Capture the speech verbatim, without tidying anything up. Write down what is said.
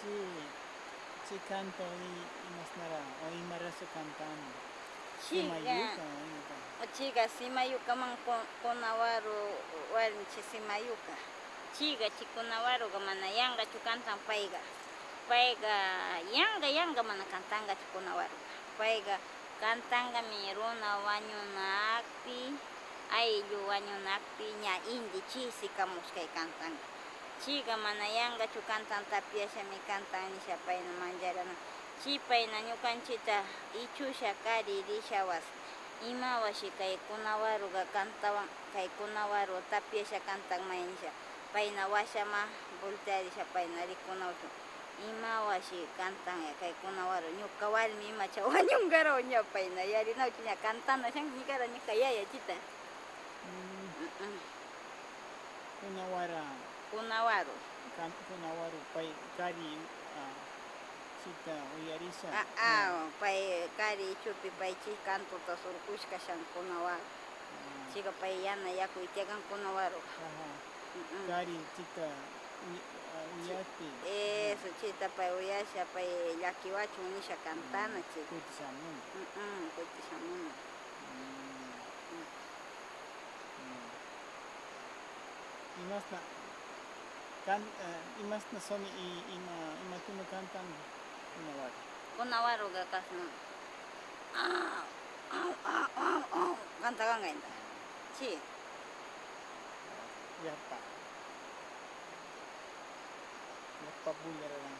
Chay, chay canta i-, imasnara o imarasu cantana? Chiga. Simayuka o imata? Chiga simayukaman ku-, Kunawaru warmi chay simayuka. Chiga chay Kunawaruga mana yanqachu cantan payga. Payga yanqa, yanqa mana cantanqachu Kunawaruga. Payga cantanqami runa wañunaqpi, ayllu wañunaqpi ña inti chisikamushkay cantanqa. Chiga mana yanqachu cantan, tapiashami cantan nisha payna manllarana. Chi payna ñukanchita ichusha kari rishawas, imawashi kay Kunawaruga cantawan, kay Kunawaru tapiasha cantan may nisha, payna washama voltearisha payna rikunawchu. Imawashi cantan kay Kunawaru, ñuka warmi imacha wañunqaraw ña payna yarinawchu ña cantana shan ñikara ñuka yaya chita. Mm. Mm-mm. Kunawara. Kunawaru. Kan-, Kunawaru pay kari, ah, chita uyarisha. Ah, ah, pay kari ichupi pay chi cantota surkushka shan Kunawaru. Ah. Chiga pay yana yaku itiakan Kunawaru. Ajá. Mm-mm. Kari chita uy-, ah, uyati. Eso, chita pay uyasha, pay llakiwachun nisha cantana, mm, chita. Kutishamuna. Mm-mm, kutishamuna. Mm. Mm. Mm. Imasna can-, eh, imasna soni-, i-, ima, imatuna cantan Kunawaru? Kunawaruga kasna. Au, au, au, au, au. Canta canqaynta. Chi. Yapa. Yapa bullararan.